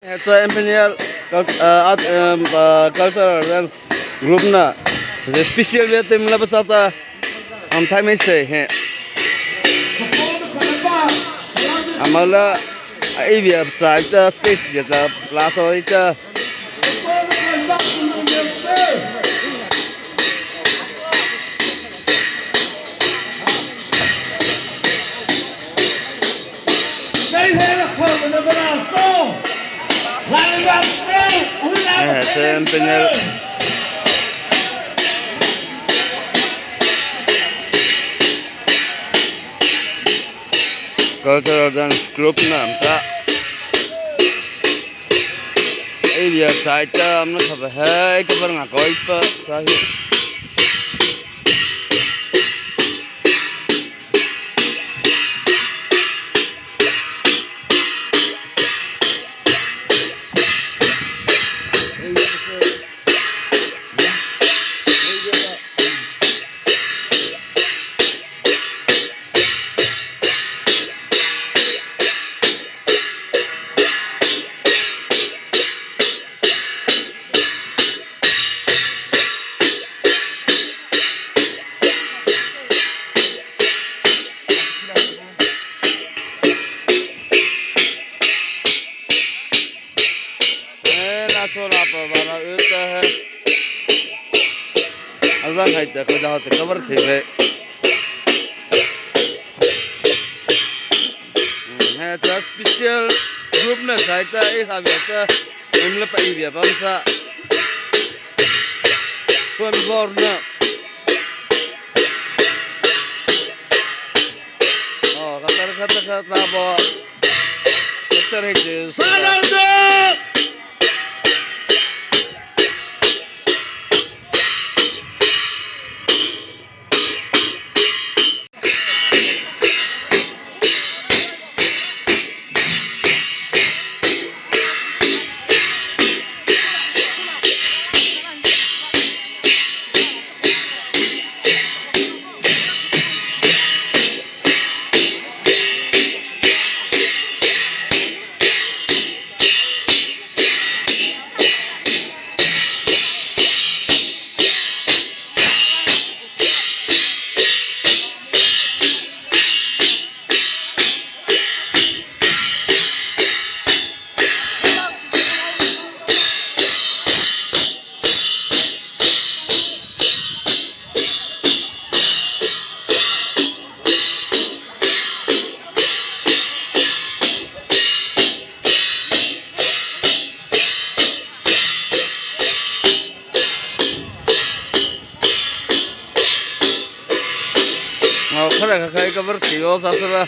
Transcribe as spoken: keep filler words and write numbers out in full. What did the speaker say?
He cha M P N L cult-, ah, art, um, ah, cultural dance group na, the special bia team la pachâ ta, am thai mai sei he. Ama la, a ei bia pachâ ta, space bia ta, la so ta. Eh, M P N L cultural dance group na am ta. Ei bia chai ta am na kha ba hai ka bar nga koi pa sa hi. Eh, na so na pa ba na, eh, ta hai. Aza khai ta, ko da te cover thei be. Hmm, he ta special group na khai ta, eh, ha be ta. Em la pa i bia pam sa. Suan bor na. Oh, kata, kata, kata, bo. Kata, kata. Ngâ khara kha khai ka bar thei o sa sala.